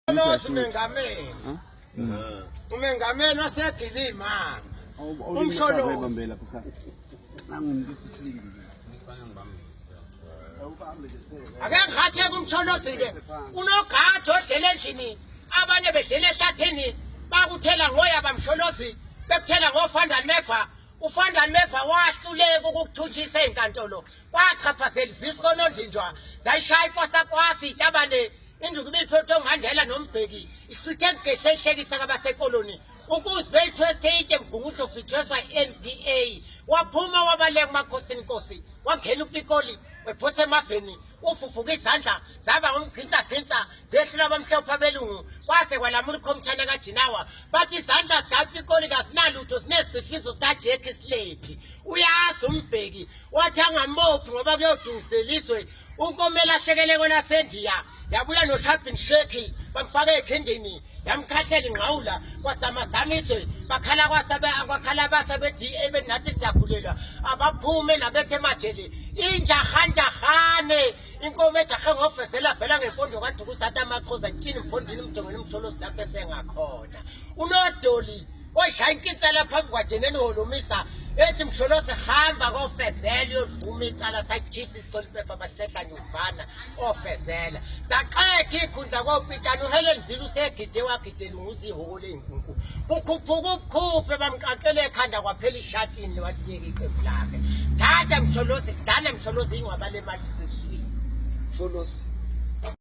Msholozi mengameli. Umengameli wasegilima. Umsholozi. Ake ngihatheke umsholozi ke. Unogada odlela endlini, abanye bedlela ehlathini, bakuthela ngoya bamsholozi, bekuthela ngofanda meva. Ufanda meva wahluleka ukukuthuthisa ezinkantolo. Kwachaphazela izisu kononjinjwa. Zayishaya ikwasakwasi itabane Induku ibiphethwe uMandela noMbeki ihluthe mgehle ihlekisa kabasekoloni ukuze beyithwese itshe Mgungundlovu ithweswa i-NPA waphuma wabaleka uMakhosini Nkosi wangena uPikoli wephosa emaveni ufufuka izandla zaba ngumgqinsa-gqinsa zehlula abamhlophe abelungu kwase kwalamula ukhomishana kaJinawa bathi izandla zikaPikoli kazinalutho zinezifiso zikaJack Slephi uyazi uMbeki wathi angamophi ngoba kuyodungisela izwe Unkomela ahlekele kwelasendiya yabuya noshabin sheki bamfaka ekhindini yamkhahlela ingqawula kwasamazama izwe bakhala kwakhala abasa be-da benathi siyakhulelwa abaphume nabethe emajele injahanjahane inkomo ejahe ngofezela vela ngempondo kadukuzathi amaxhosa ntshini mfondini mjongeni umsholozi lapho esengakhona unodoli Washaya inkinsela phambi kwajeneni holomisa ethi msholozi hamba kofezela uyovuma icala satshisa isolipepa bahlehla nyuvana ofezela saxekha ikhundla kopitshana uHelen Zille usegide wagidela unguza ihhoko ley'nkunku kukhuphuka ubukhuphe bamqaqele ekhanda kwaphela ishatini waliyeka iqembu lakhe thatha msholozi dana msholozi ingcwaba lemali seswini msholozi.